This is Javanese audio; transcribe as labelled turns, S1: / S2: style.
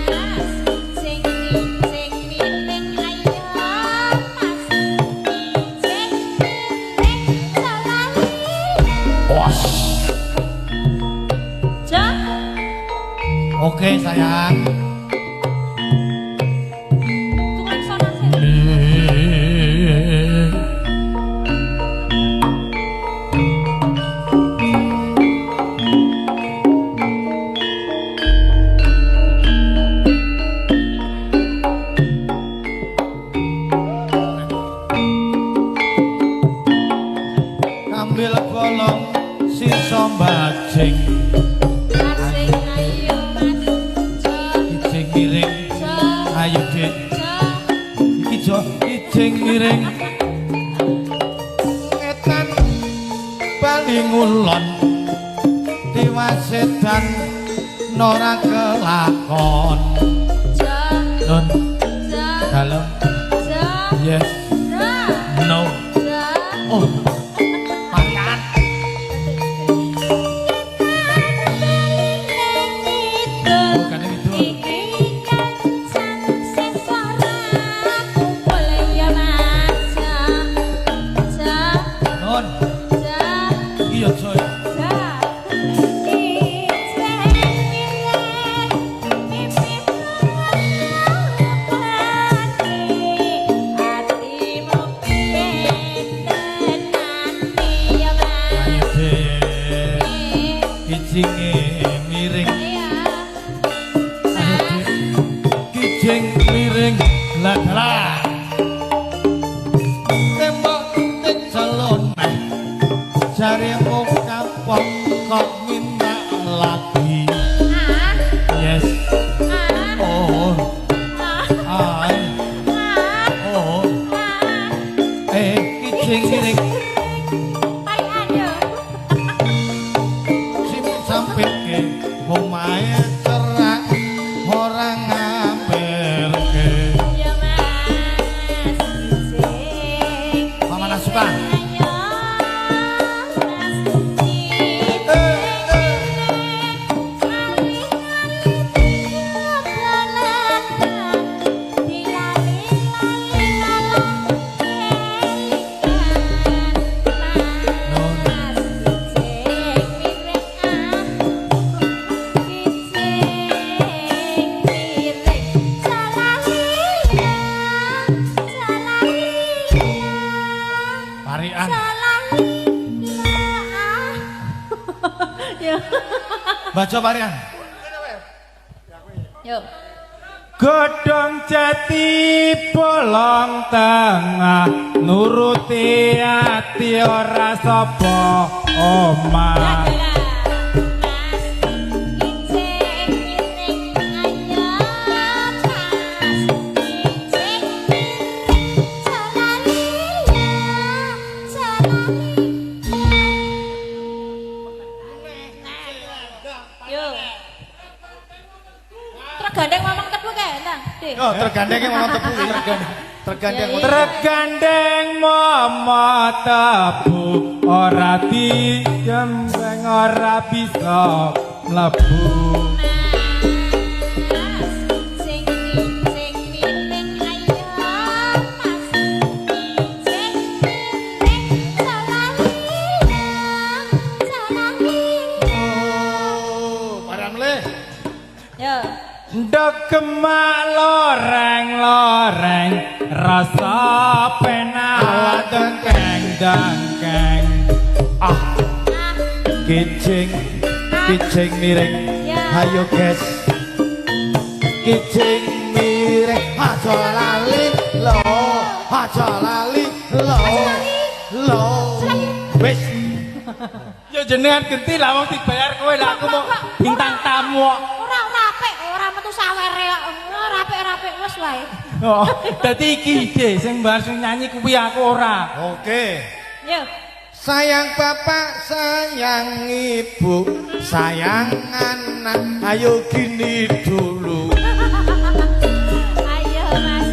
S1: Mas sing sing miring ayo Mas sing miring salali.
S2: Wah.
S1: Ja.
S2: Oke, sayang.
S1: Tukang sono sih.
S2: Kambil bolong sisa bajing.
S1: Asing ayo Mas. Ja.
S2: Kijing miring.
S1: Ja.
S2: Ayo, Dik.
S1: Ja.
S2: Iki jo kijing miring. Ngetan bali ngulon. Diwasedan ora kelakon.
S1: Ja.
S2: Nun
S1: Ja.
S2: dalem.
S1: Ja.
S2: Yes.
S1: Ja.
S2: No.
S1: Ja.
S2: Oh. Marian. Bukan itu.
S1: Iki kancan sesora kumpul ya Mas. Ja. Ja.
S2: Nun.
S1: Ja.
S2: Iki yo jo.
S1: Ja. Kijing miring pipih lopane atimu piye tenane ya Mas.
S2: Ayo, Dik. Kijinge miring.
S1: Iya.
S2: Ayo, Dik. Kijing miring lah. Tembok dicelone. Jaremu kapok kok minta lagi.
S1: Ah.
S2: Yes.
S1: Ah.
S2: Oh.
S1: Ah.
S2: Ah.
S1: Ah.
S2: Oh.
S1: Ah.
S2: Eh, kijing miring.
S1: Parian yo.
S2: Sing sampe ke omahe cerak ora ngampirke.
S1: Ya Mas. Kijing.
S2: Paman Asuka.
S1: Ayo Mas. Kijing.
S2: Nun. Parian.
S1: Yo.
S2: Baca parian.
S1: Yo.
S3: Godhong jati bolong tengah nuruti ati ora sapa omah.
S1: Mas kijing miring ayo Mas kijing miring jalalila jalalila. Yo. Tergandeng ngomong tebu kae, Ndang. Dik.
S2: Oh, tergandeng ngomong tebu iki. Tergandeng.
S1: Ya, iya.
S3: Tergandeng momo tebu ora dijembeng ora bisa mlebu.
S1: Mas sing sing miring ayo Mas kijing miring jalalila jalalila.
S2: Oh, parian melih.
S1: Yo.
S3: Ndok gemak loreng-loreng rasa penak dengkeng dengkeng.
S2: Ah. Kijing, kijing miring.
S1: Ya.
S2: Ayo, guys. Kijing miring aja lali lo, aja lali lo. Lo. Wis.
S3: Ya jenengan genti lah wong dibayar kowe lah aku mau bintang tamu kok.
S1: Ora ora apik, ora metu sawere kok. Ora apik ora apik wis wae.
S3: Oh, dadi iki ide sing bar sing nyanyi kuwi aku ora.
S2: Oke.
S1: Yo.
S2: Sayang bapak, sayang ibu, sayang anak, ayo gini dulu.
S1: Ayo Mas